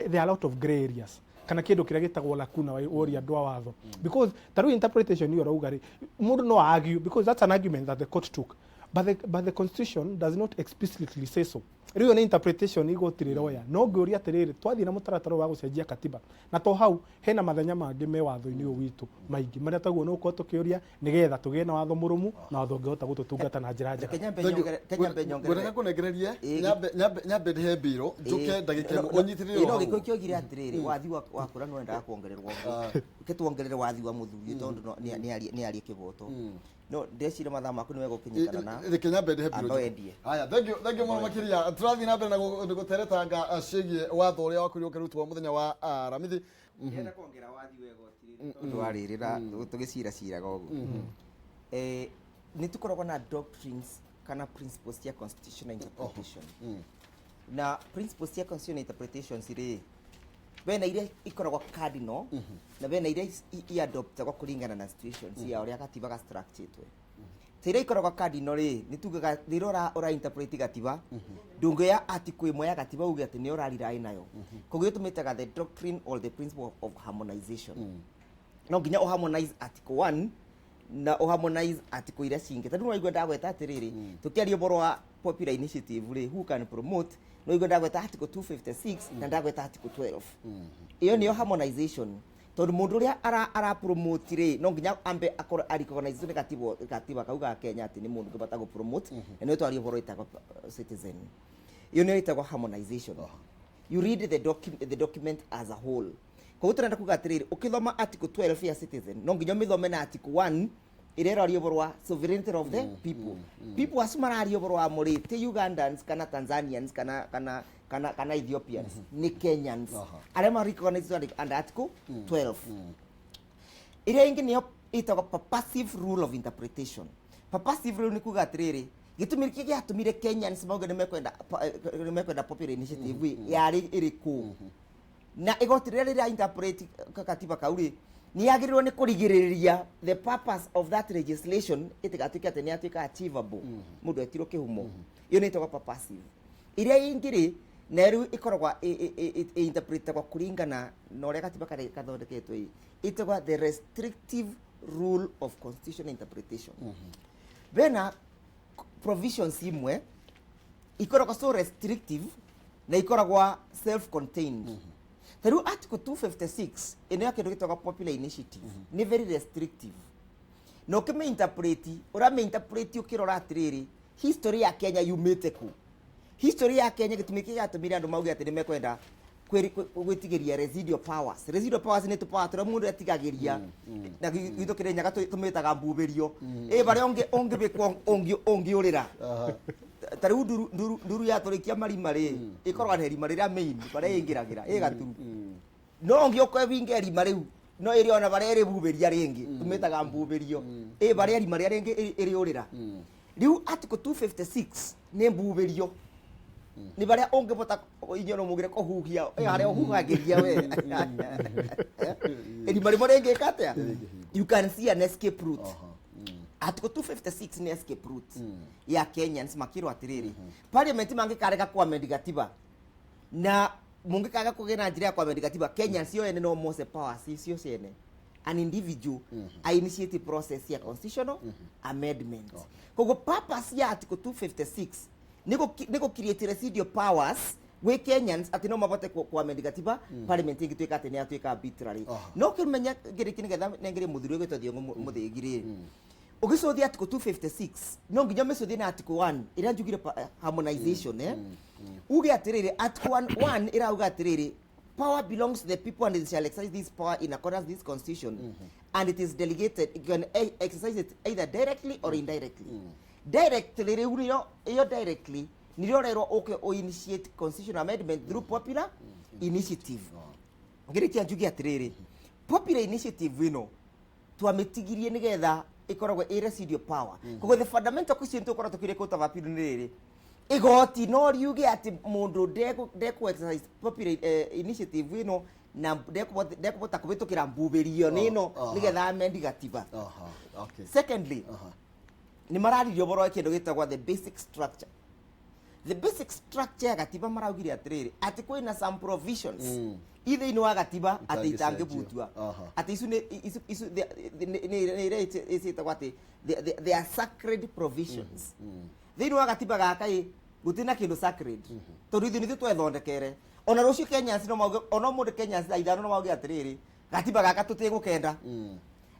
[SPEAKER 3] There are a lot of grey areas kana kindu kiria gitagwo lacuna woria andu a watho, because ta riu interpretation iyo rauga ri mundu no argue, because that's an argument that the court took, but the constitution does not explicitly say so. Riu iyo nĩ interpretation igoti rĩroya. No ngĩũria atĩrĩrĩ, twathiĩ na mũtaratara wa gũcenjia katiba, na to hau hena mathenya mangĩ me watho-inĩ ũyũ witũ maingĩ marĩa taguo no gũkorwo tũkĩũria nĩgetha tũgĩe na watho mũrũmu na watho ũngĩhota gũtũtungata na njĩra njega.
[SPEAKER 2] Reke nyambe nyongere, reke nyambe nyongerere.
[SPEAKER 1] Ngwendaga kũnengererie.
[SPEAKER 2] Ĩĩ.
[SPEAKER 1] Nyambe ndĩhe mbirũ njũke ndagĩka ĩmwe ũnyitĩrĩre
[SPEAKER 2] no
[SPEAKER 1] o hau.
[SPEAKER 2] Gĩkũyũ kĩoigire atĩrĩrĩ, wathi wa kũra nĩ wendaga kuongererwo ũngĩ. Reke tuongerere wathi wa mũthuri tondũ nĩ arie kĩboto. No ndeciria mathaa maku nĩ wega ũkĩnyitana na
[SPEAKER 1] Reke nyambe ndĩhe mbirũ
[SPEAKER 2] Amba
[SPEAKER 1] njũke.
[SPEAKER 2] wendie.
[SPEAKER 1] Haya, thank you, thank you mũno makĩria. Tũrathiĩ na mbere na gũteretanga ciĩgiĩ watho ũrĩa wakorirwo ũkĩrutwo mũthenya wa Aramithi.
[SPEAKER 2] Ndĩrenda kuongera wathi wa igoti rĩrĩ tondũ wa rĩrĩ na tũgĩciraciraga ũguo. Nĩ tũkoragwo na doctrines kana principles cia constitutional interpretation, na principles cia constitutional interpretations rĩ, bena iria ikoragwo cardinal na bena iria iadoptagwo kũringana na situations ya ũrĩa gatiba gastructuretwe. Ta iria ikoragwo cardinal rĩ, nĩ tugaga rĩrĩa ũra interpret gatiba, ndũngĩoya article ĩmwe ya gatiba uge atĩ nĩ ũrarely nayo. Koguo ĩtũmĩtaga the doctrine or the principle of harmonization. No nginya ũharmonize article 1 na ũharmonize article iria cingĩ. Tondũ nĩwaigua ndagweta atĩrĩrĩ, tũkĩaria ũhoro wa popular initiative rĩ, who can promote, nĩwaigua ndagweta article 256 na ndagweta article 12. Ĩyo nĩyo harmonization, tondũ mũndũ ũrĩa ara promote rĩ, no nginya ambe akorwo arecognize nĩ gatiba kau ga Kenya atĩ nĩ mũndũ ũngĩbata gũ promote, na nĩyo twaria ũhoro ĩtagwo citizen. Ĩyo nĩyo ĩtagwo harmonization. You read the document as a whole. Koguo tũrenda kuga atĩrĩrĩ, ũkĩthoma article 12 ya citizen, no nginya ũmĩthome na article 1 ĩrĩa ĩraria ũhoro wa sovereignty of the people. People acio mararia ũhoro wa mũrĩ ti Ugandans kana Tanzanians kana Ethiopians, nĩ Kenyans arĩa ma recognize under article 12. Ĩrĩa ĩngĩ nĩyo ĩtagwo purposive rule of interpretation. Purposive rule nĩ kuga atĩrĩrĩ, gĩtũmi kĩrĩa gĩatũmire Kenyans mauge nĩ mekwenda popular initiative ĩ, yarĩ ĩrĩkũ, na igoti rĩrĩa rĩra interpret katiba kau rĩ, nĩ yagĩrĩirwo nĩ kũrigĩrĩria the purpose of that legislation ĩtigatuĩke atĩ nĩ yatuĩka achievable mũndũ etirwo kĩhumo. Ĩyo nĩ ĩtagwo purposive. Ĩrĩa ĩngĩ rĩ, na rĩu ĩkoragwo ĩinterpretagwo kũringana na ũrĩa gatiba karĩa gathondeketwo ĩ, ĩtagwo the restrictive rule of constitutional interpretation. Bena provisions imwe ikoragwo so restrictive na ikoragwo self contained. Ta rĩu article 256 ĩno ya kĩndũ gĩtagwo popular initiative nĩ very restrictive, na ũkĩmĩinterpret, ũramĩinterpret ũkĩrora atĩrĩrĩ, history ya Kenya yumĩte kũ? History ya Kenya, gĩtũmi kĩrĩa gĩatũmire andũ mauge atĩ nĩ mekwenda gwĩtigĩria residual powers. Residual powers nĩ tũpower tũrĩa mũndũ etigagĩria, na gwitũ Kĩrĩnyaga tũmĩtaga mbubĩrio ĩ barĩa ũngĩbĩkwo ũngĩũrĩra. Ta rĩu nduru yatũrĩkia marima rĩ, ĩkoragwo na irima rĩrĩa main barĩa ĩingĩragĩra ĩ gaturu, no ũngĩũka ĩbinge irima rĩu, no ĩrĩ ona barĩa ĩrĩbubĩria rĩngĩ, tũmĩtaga mbubĩrio ĩ barĩa irima rĩrĩa rĩngĩ ĩrĩũrĩra. Rĩu article 256 nĩ mbubĩrio, nĩ barĩa ũngĩbota inyuĩ no mugire kũhuhia ĩ harĩa ũhuhagĩria we irima rĩmwe rĩngĩka atĩa, you can see an escape route. Article 256 nĩ escape route ya Kenyans makĩrwo atĩrĩrĩ, parliament mangĩkarega kwamend gatiba na mũngĩkaga kũgĩa na njĩra ya kwamend gatiba, Kenyans yo ene no mose powers icio ciene, an individual a initiate process ya constitutional amendment. Koguo purpose ya article 256 nĩ gũ create residual powers gwĩ Kenyans atĩ no mabote kwamend gatiba parliament ĩngĩtuĩka atĩ nĩ yatuĩka arbitrary. No kĩmenya ngĩrĩki nĩgetha nengere mũthuri ũgwĩtwo Thiong'o Mũthĩgi rĩ, ũgĩcũthia article 256 no nginya ũmĩcũthie na article 1 ĩrĩa njugire harmonization. Uge atĩrĩrĩ, article 1 ĩrauga atĩrĩrĩ, power belongs to the people and they shall exercise this power in accordance with this constitution, and it is delegated. You can exercise it either directly or indirectly. Directly rĩu nĩyo ĩyo directly nĩrĩo ũrerwo ũke ũ initiate constitutional amendment through popular initiative. Ngĩrĩkia njuge atĩrĩrĩ, popular initiative ĩno twamĩtigirie nĩgetha ĩkoragwo ĩ residual power. Koguo the fundamental question tũkorwo tũkĩrĩ court of appeal nĩ rĩrĩ, igoti no riuge atĩ mũndũ ndekũ exercise popular initiative ĩno na ndekũbota kũhĩtũkĩra mbubĩrio nĩ ĩno nĩgetha amendi gatiba? Secondly, nĩ mararirie ũhoro wa kĩndũ gĩtagwo the basic structure. The basic structure ya gatiba maraugire atiriri ati kwina some provisions i thĩinĩ wa gatiba atĩ
[SPEAKER 1] Itangĩcenjio.
[SPEAKER 2] itangĩbutua, atĩ icu nĩ icu nĩ iria icĩtagwo atĩ they are sacred provisions. Thĩinĩ wa gatiba gaka ĩ gũtirĩ na kĩndũ sacred, tondũ ithuĩ nithuĩ twethondekere. Ona rũciũ Kenyans no mauge, ona ũmũthĩ Kenyans thaa 5 no mauge atĩrĩrĩ, gatiba gaka tũtigũkenda.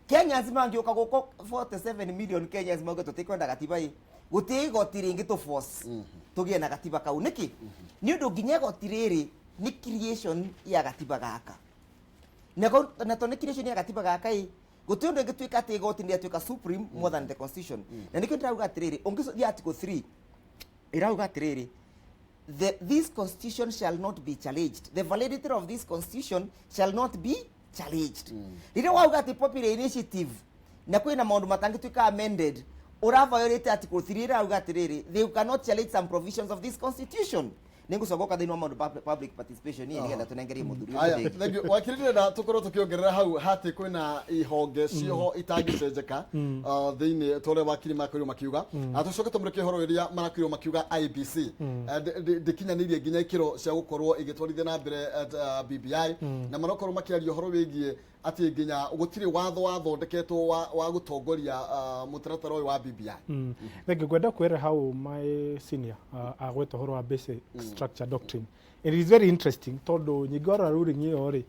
[SPEAKER 2] Kenyans mangĩũka gũkũ, 47 million Kenyans mauge tũtikwenda gatiba ĩ, gũtirĩ igoti rĩngĩ tũ force tũgĩe na gatiba kau. Nĩkĩ? Nĩ ũndũ nginya igoti rĩrĩ nĩ creation ya gatiba gaka. Na to nĩ creation ya gatiba gaka ĩ, gũtirĩ ũndũ ĩngĩtuĩka atĩ igoti nĩ rĩatuĩka supreme more than the constitution. Na nĩkĩo ndĩrauga atĩrĩrĩ, ũngĩthiĩ article 3 ĩrauga atĩrĩrĩ, this constitution shall not be challenged, the validity of this constitution shall not be challenged. Rĩrĩa wauga atĩ popular initiative na kwĩna maũndũ matangĩtuĩka amended, ũraviolate article 3 ĩrauga atĩrĩrĩ, they cannot challenge some provisions of this constitution. Nĩngũcoka thĩinĩ wa maũndũ public participation niĩ nĩgetha tũnengerie mũthuri ũyũ
[SPEAKER 1] Aya,
[SPEAKER 2] thĩngĩ.
[SPEAKER 1] thank you. Wakiri, ndĩrenda tũkorwo tũkĩongerera hau hatĩ kwĩna ihonge cioho itangĩcenjeka thĩinĩ ta ũrĩa wakiri makorirwo makiuga. Tũcoke tũmũrĩke ũhoro ũrĩa marakorirwo makiuga IEBC ndĩkinyanĩirie nginya ikĩro cia gũkorwo ĩgĩtwarithia na mbere BBI, na marakorwo makĩaria ũhoro wĩgiĩ atĩ nginya gũtirĩ watho wathondeketwo wa gũtongoria mũtaratara ũyũ wa BBI.
[SPEAKER 3] Thank you. Ngwenda kwĩra hau my senior agweta ũhoro wa basic structure doctrine. It is very interesting tondũ nyingĩ warora ruling ĩyo rĩ,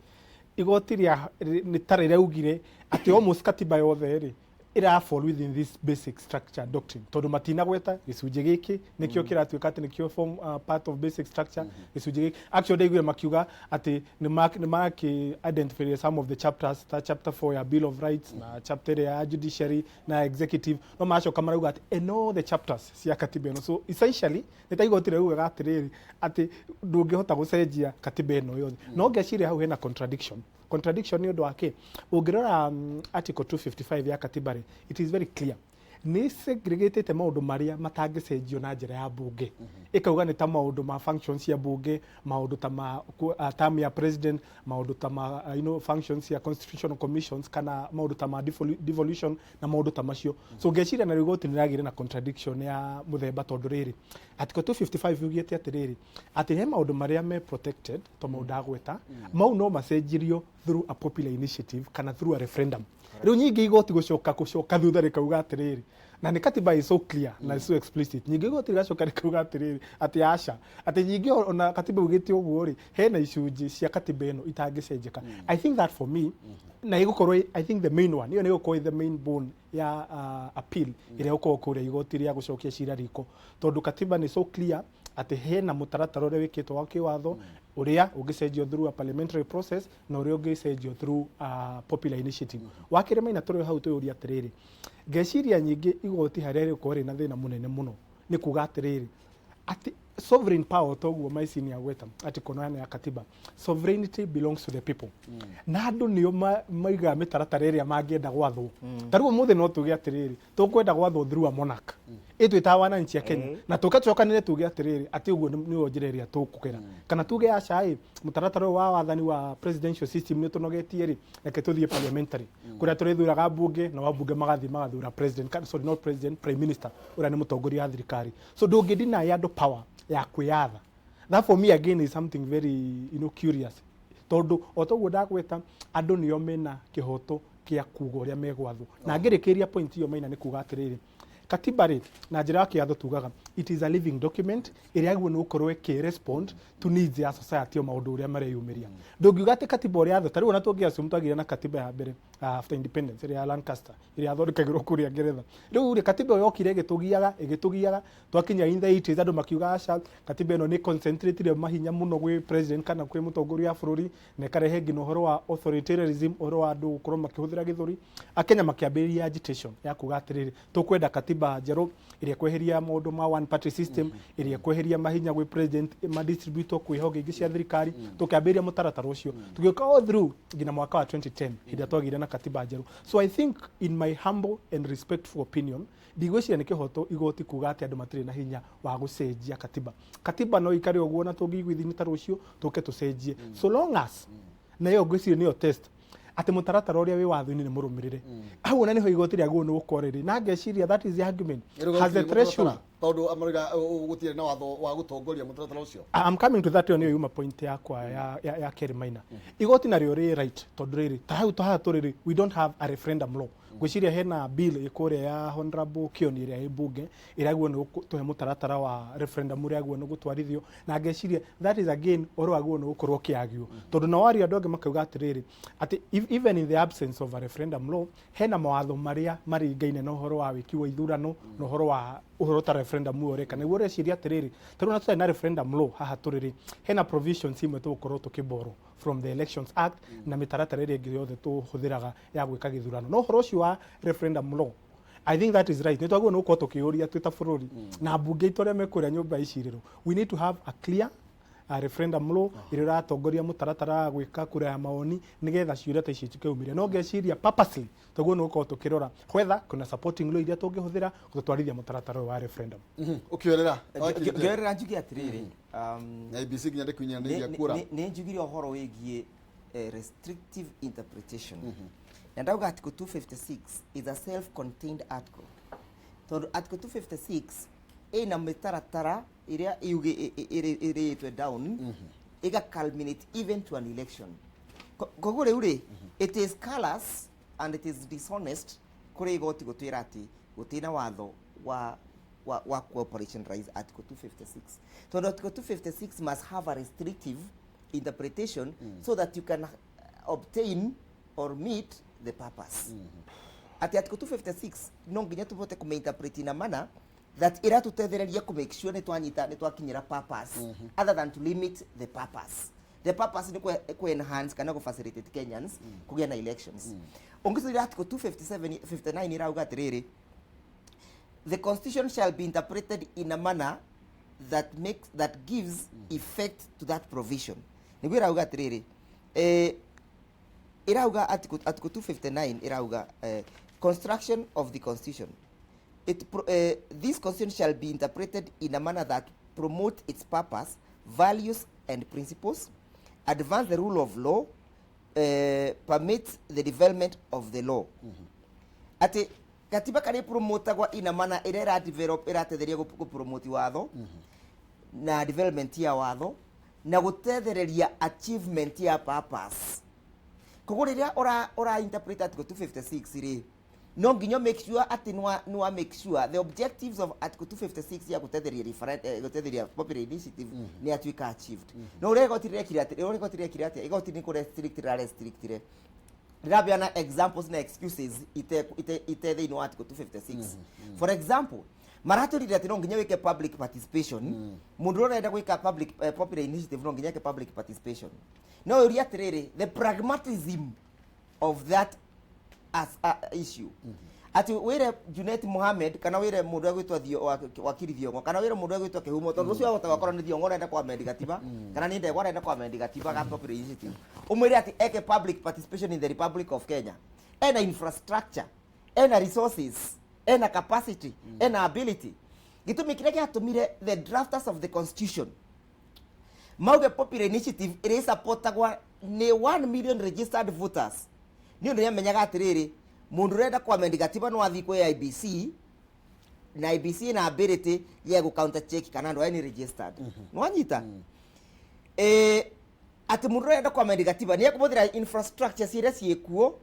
[SPEAKER 3] igoti rĩa nĩ ta rĩraugire atĩ almost katiba yothe rĩ ĩra fall within this basic structure doctrine, tondũ matinagweta gĩcunjĩ gĩkĩ nĩkĩo kĩratuĩka atĩ nĩkĩo form part of basic structure. Gĩcunjĩ gĩkĩ actually ndaiguire makiuga atĩ nĩ makĩ identify some of the chapters, ta chapter 4 ya Bill of Rights na chapter ĩrĩa ya judiciary na executive, no macoka marauga atĩ and all the chapters cia katiba ĩno. So essentially nĩ ta igoti rĩaugaga atĩrĩrĩ, atĩ ndũngĩhota gũcenjia katiba ĩno yothe. No ngeciria hau hena contradiction. Nĩ ũndũ wa kĩ? Ũngĩrora article 255 ya katiba rĩ, it is very clear nĩ segregatĩte maũndũ marĩa matangĩcenjio na njĩra ya bunge. Ĩkauga nĩ ta maũndũ ma functions cia bunge, maũndũ ta ma term ya president, maũndũ ta ma functions cia constitutional commissions, kana maũndũ ta ma devolution na maũndũ ta macio. So ngeciria na rĩu igoti nĩ rĩragĩire na contradiction ya mũthemba, tondũ rĩrĩ, article 255 yugĩte atĩrĩrĩ, atĩ he maũndũ marĩa me protected to maũndũ agweta mau no macenjirio through a popular initiative kana through a referendum. Rĩu nyingĩ igoti gũcoka thutha rĩkauga atĩrĩrĩ, na nĩ katiba is so clear na is so explicit, nyingĩ igoti rĩgacoka rĩkauga atĩrĩrĩ, atĩ aca, atĩ nyingĩ ona katiba ugĩte ũguo rĩ, hena icunjĩ cia katiba ĩno itangĩcenjeka. I think that for me na ĩgũkorwo, I think the main one ĩyo nĩ ĩgũkorwo the main bone ya appeal ĩrĩa ĩgũkorwo kũrĩa igoti rĩa gũcokia cira riko, tondũ katiba nĩ so clear atĩ hena mũtaratara ũrĩa wĩkĩtwo wa kĩwatho ũrĩa ũngĩcenjio through a parliamentary process na ũrĩa ũngĩcenjio through a popular initiative. Wakĩrĩ maina tũrĩ hau twĩyũria atĩrĩrĩ, ngeciria nyingĩ igoti harĩa rĩgũkorwo rĩna thĩna mũnene mũno nĩ kuga atĩrĩrĩ, atĩ sovereign power, toguo maicini agweta article 9 ya katiba, sovereignty belongs to the people, na andũ nĩo maigaga mĩtaratara ĩrĩa mangĩenda gwathwo. Ta rĩu ũmũthĩ no tuge atĩrĩrĩ, tũkwenda gwathwo through a monarch ĩtwĩtaga wananchi a Kenya, na tũke tũcokanĩre tuge atĩrĩrĩ, atĩ ũguo nĩyo njĩra ĩrĩa tũkũgera, kana tuge aca ĩ, mũtaratara ũyũ wa wathani wa presidential system nĩ tũnogetie rĩ, reke tũthiĩ parliamentary kũrĩa tũrĩthuraga mbunge na wabunge magathiĩ magathura president, kana sorry, not president, prime minister ũrĩa nĩ mũtongoria wa thirikari. So ndũngĩ deny andũ power ya kwĩyatha. That for me again is something very curious, tondũ o toguo ndagweta, andũ nĩo mena kĩhoto kĩa kuga ũrĩa megwathwo. Na ngĩrĩkĩria point ĩyo maina nĩ kuga atĩrĩrĩ, katiba rĩ, na njĩra ya kĩatho tugaga it is a living document ĩrĩa yagĩrĩirwo nĩ gũkorwo ĩkĩ respond to needs ya society o maũndũ ũrĩa mareyumĩria. Ndũngiuga atĩ katiba ũrĩa yatho ta rĩu ona tũngĩ assume twagĩire na katiba ya mbere after independence, ĩrĩa ya Lancaster, ĩrĩa yathondekagĩrwo kũrĩa Ngeretha. Rĩu rĩ, katiba ĩyo yokire ĩgĩtũgiaga, twakinya in the 80s andũ makiuga aca, katiba ĩno nĩ concentrate mahinya mũno gwĩ president kana kwĩ mũtongoria wa bũrũri, na ĩkarehe nginya ũhoro wa authoritarianism, ũhoro wa andũ gũkorwo makĩhũthĩra gĩthũri. Akenya makĩambĩrĩria agitation ya kuga atĩrĩrĩ, tũkwenda katiba njerũ ĩrĩa ĩkweheria maũndũ ma one party system, ĩrĩa ĩkweheria mahinya gwĩ president, madistributwo kwĩ honge ingĩ cia thirikari. Tũkĩambĩrĩria mũtaratara ũcio, tũgĩũka all through nginya mwaka wa 2010 hĩndĩ ĩrĩa twagĩire na katiba njerũ. So I think in my humble and respectful opinion, ndigwĩciria nĩ kĩhoto igoti kuga atĩ andũ matirĩ na hinya wa gũcenjia katiba. Katiba no ikare ũguo na tũngĩiguithania ta rũciũ tũke tũcenjie, so long as na ĩyo ngwĩciria nĩyo test, atĩ mũtaratara ũrĩa wĩ watho-inĩ nĩ mũrũmĩrĩre. Hau ona nĩho igoti rĩagĩrĩirwo nĩ gũkorwo rĩrĩ, na ngeciria that is the argument
[SPEAKER 1] Ĩrĩ
[SPEAKER 3] has a
[SPEAKER 1] gũtirĩ
[SPEAKER 3] threshold.
[SPEAKER 1] mũtaratara. Tondu marauga gũtirĩ na watho wa gũtongoria mũtaratara ũcio.
[SPEAKER 3] I'm coming to that. Ĩyo nĩyo yuma point yakwa ya kerĩ Maina. Igoti narĩo rĩ right, tondũ rĩrĩ ta hau ta haha tũrĩ rĩ, we don't have a referendum law. Ngwĩciria hena bill ĩkũrĩa ya Honorable Kioni ĩrĩa ĩ bunge ĩragwo nĩ gũtũhe mũtaratara wa referendum ũrĩa agwo nĩ gũtwarithio, na ngeciria that is again ũhoro wagwo nĩ gũkorwo ũkĩagio, tondũ nao aria andũ angĩ makauga atĩrĩrĩ atĩ even in the absence of a referendum law, hena mawatho marĩa maringaine na ũhoro wa wĩki wa ithurano na ũhoro wa ũhoro ta referendum ũyũ ũreka. Nĩguo ũreciria atĩrĩrĩ, tarĩu na tũtarĩ na referendum law haha tũrĩ rĩ, hena provisions imwe tũgũkorwo tũkĩborrow from the Elections Act na mĩtaratara ĩrĩa ĩngĩ yothe tũhũthĩraga ya gwĩka gĩthurano. No ũhoro ũcio wa referendum law, I think that is right. Nĩ twagĩrĩirwo nĩ gũkorwo tũkĩũria twĩ ta bũrũri na mbunge itũ arĩa me kũrĩa nyũmba ya icirĩro, we need to have a clear a referendum law ĩrĩa ĩratongoria mũtaratara wa gwĩka kura ya maoni, nĩgetha ciũria ta ici cikĩumĩria. No ngeciria purposely twaguo nĩ gũkorwo tũkĩrora whether kuna supporting law iria tũngĩhũthĩra gũtwarithia mũtaratara ũyũ wa referendum.
[SPEAKER 1] Ũkĩorera.
[SPEAKER 2] Ngĩorera njuge atĩrĩrĩ,
[SPEAKER 1] Na IEBC nginya ndĩkunyanĩirie kura.
[SPEAKER 2] Nĩ njugire ũhoro wĩgiĩ restrictive interpretation na ndauga Article 256 is a self-contained article, tondũ Article 256 ĩna mĩtaratara ĩrĩa ĩrĩtwe down ĩga culminate even to an election. Koguo rĩu rĩ, it is callous and it is dishonest kũrĩ igoti gũtwĩra atĩ gũtirĩ na watho wa operationalize Article 256, tondũ Article 256 must have a restrictive interpretation so that you can obtain or meet the purpose. Atĩ Article 256 no nginya tũvote kũmĩinterpret in a manner that ĩratũtethereria kũ make sure nĩ twanyita, nĩ twakinyĩra purpose, other than to limit the purpose. The purpose nĩ kũ enhance kana kũ facilitate Kenyans kũgĩa na elections. Ũngĩcũrĩra Article 257 59 ĩrauga atĩrĩrĩ, "The constitution shall be interpreted in a manner that gives effect to that provision." Nĩguo ĩrauga atĩrĩrĩ, ĩrauga Article 259 ĩrauga, construction of the constitution, this constitution shall be interpreted in a manner that promote its purpose, values and principles, advance the rule of law, permit the development of the law. Atĩ katiba karĩa promotagwa ina mana ĩrĩa ĩra develop, ĩratetheria gũ promote watho na development ya watho na gũtethereria achievement ya purpose. Koguo rĩrĩa ũra interpret Article 256 rĩ, no nginya make sure atĩ nĩwa make sure the objectives of Article 256 ya gũtetheria gũtetheria popular initiative nĩ atuĩka achieved. No ũrĩa igoti rĩrekire atĩ, ũrĩa igoti rĩrekire atĩa, igoti nĩ kũ restrict rĩra restrictire, rĩrabeana examples na excuses ite thĩinĩ wa Article 256. For example, maratũrire atĩ no nginya wĩke public participation. Mũndũ ũrĩa ũrenda gwĩka public popular initiative no nginya eke public participation. No ũria atĩrĩrĩ, the pragmatism of that as issue, atĩ wĩre Junet Mohamed kana wĩre mũndũ egwĩtwo wakiri Thiong'o kana wĩre mũndũ egwĩtwo Kĩhumo, tondũ ũcio wahota gwakorwo nĩ Thiong'o ũrenda kwamendi gatiba kana nĩ Ndegwa arenda kwamendi gatiba ga popular initiative, ũmwĩre atĩ eke public participation in the Republic of Kenya. Ena infrastructure, ena resources, ena capacity, ena ability? Gĩtũmi kĩrĩa gĩatũmire the drafters of the constitution mauge popular initiative ĩrĩa ĩsupportagwa nĩ 1 million registered voters nĩ ũndũ nĩamenyaga atĩrĩrĩ, mũndũ ũrenda kwamendi gatiba no athiĩ kwĩ IEBC, na IEBC ĩna ability ya gũ counter check kana andũ aya nĩ registered. Nĩwanyita atĩ mũndũ ũrenda kwamendi gatiba nĩ ekũhũthĩra infrastructure ciria ciĩkuo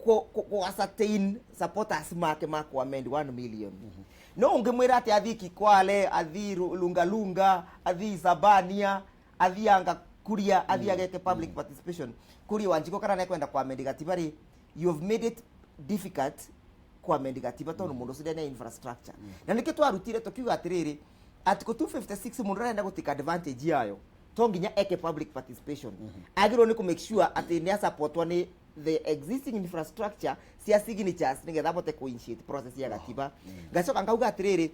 [SPEAKER 2] kũ ascertain supporters make ma kwamendi 1 million. No ũngĩmwĩra atĩ athiĩ Kikwale, athiĩ Lungalunga, athiĩ Isebania, athiĩ anga kuria, athiĩ ageke public participation kuria Wanjikũ kana nekwenda kwamendi gatiba rĩ, you have made it difficult kwamendi gatiba, tondũ mũndũ ũcio ndarĩ na infrastructure. Na nĩkĩo twarutire tũkiuga atĩrĩrĩ, Article 256, mũndũ ũrenda gũtake advantage yayo to nginya eke public participation, agĩrĩirwo nĩ kũ make sure atĩ nĩ asupportwo nĩ the existing infrastructure cia signatures nĩgetha abote kũ initiate process ya gatiba. Ngacoka ngauga atĩrĩrĩ,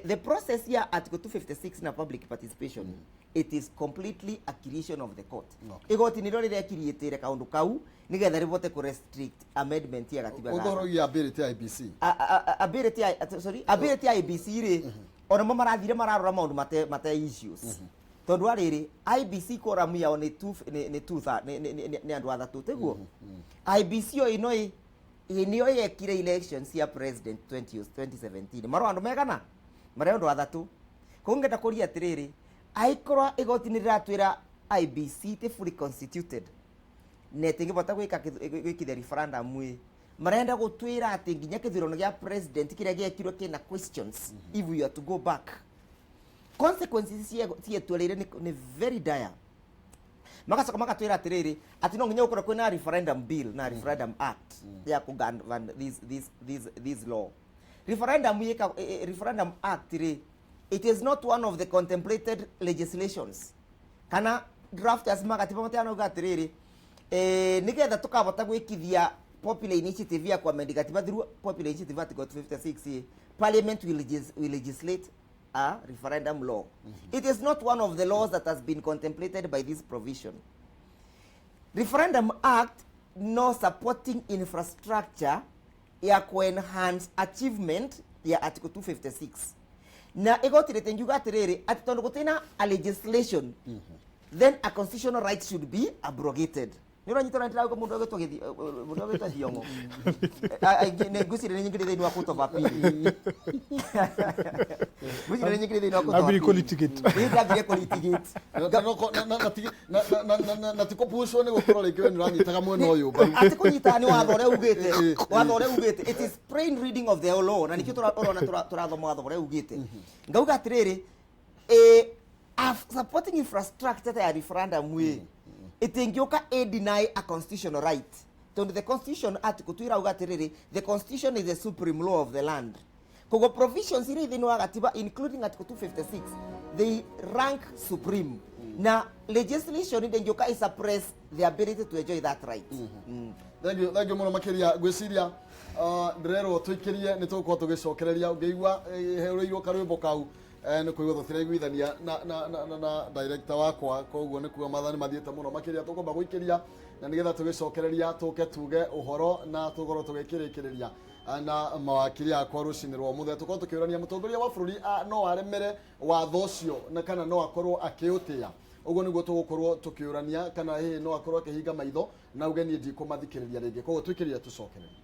[SPEAKER 2] the process ya Article 256 na public participation, it is completely a creation of the court. Igoti nĩrĩo rĩrekiriĩtĩre kaũndũ kau nĩgetha rĩvote kũ restrict amendment ya gatiba gaka.
[SPEAKER 1] Ũhoro ya ability ya IEBC.
[SPEAKER 2] Ability ya, sorry, ability ya IEBC rĩ, onamo marathire mararora maũndũ mate issues, tondũ arĩrĩ IEBC quorum yao nĩ two nĩ two third, nĩ andũ athatũ. Tiguo IEBC o ĩno ĩ nĩyo yekire elections cia president 20 2017, marå andũ megana. Marĩa andũ athatũ. Koguo ngenda kũria atĩrĩrĩ, angĩkorwo igoti nĩ rĩratwĩra IEBC ti fully constituted na ĩtingĩbota gwĩka gwĩkithia referendum ĩ, marenda gũtwĩra atĩ nginya kĩthurano gĩa president kĩrĩa gĩekirwo kĩna questions. If we are to go back, consequences cietwereire nĩ very dire. Magacoka magatwĩra atĩrĩrĩ, atĩ no nginya gũkorwo kwĩna referendum bill na referendum act ya kũ govern this law. Referendum yĩka referendum act rĩ, it is not one of the contemplated legislations. Kana drafters magatiba matanoga atĩrĩrĩ, nĩgetha tũkabota gwĩkithia popular initiative ya kuamend katiba through popular initiative article 256, parliament will legislate a referendum law. It is not one of the laws that has been contemplated by this provision. Referendum act no supporting infrastructure ya kuenhance achievement ya article 256. Na igoti rĩtingiuga atĩrĩrĩ, atĩ tondũ gũtirĩ a legislation, then a constitutional right should be abrogated. Nĩ ũranyita ũrĩa ndĩrauga? Mũndũ ũgwĩtwo Thiong'o, nĩ ngwĩciria nĩ nyingĩrĩ thĩinĩ wa court of appeal. Ngwĩciria nĩ nyingĩrĩ thĩinĩ wa court of
[SPEAKER 3] Ambiri
[SPEAKER 2] appeal.
[SPEAKER 3] Kũ-litigate.
[SPEAKER 2] Ĩĩ, ndambirie kũ-litigate.
[SPEAKER 1] Na ti kũpucwo nĩ gũkorwo rĩngĩ we nĩ ũranyitaga mwena ũyũ mbaru.
[SPEAKER 2] Atĩ kũnyita nĩ watho ũrĩa ugĩte, watho ũrĩa ugĩte. It is plain reading of the law, na nĩkĩo ũrona tũrathoma watho ũrĩa ugĩte. Ngauga atĩrĩrĩ, supporting infrastructure ta ya referendum ĩ ĩtingĩũka ĩ deny a constitutional right, tondũ the constitution, article 2 irauga atĩrĩrĩ, the constitution is the supreme law of the land. Koguo provisions iria thĩinĩ wa gatiba, including article 256, they rank supreme, na legislation ndĩngĩũka ĩ suppress the ability to enjoy that right.
[SPEAKER 1] Thank you, thank you mũno makĩria. Ngwĩciria ndĩrerwo tũikĩrie nĩ tũgũkorwo tũgĩcokereria. Ũngĩigua heũrĩirwo karwĩmbo kau, nĩ kũigua tũtiraiguithania na director wakwa. Koguo nĩ kuga mathani mathiĩte mũno makĩria. Tũkwamba gũikĩria na nĩgetha tũgĩcokereria tũke tuge ũhoro na tũkorwo tũgĩkĩrĩkĩrĩria na mawakiri akwa rũcinĩ rwa ũmũthĩ. Tũkorwo tũkĩũrania mũtongoria wa bũrũri no aremere watho ũcio na kana no akorwo akĩũtĩa. Ũguo nĩguo tũgũkorwo tũkĩũrania, kana hihi no akorwo akĩhinga maitho na uge niĩ ndikũmathikĩrĩria rĩngĩ. Koguo twĩkĩrĩre tũcokererie.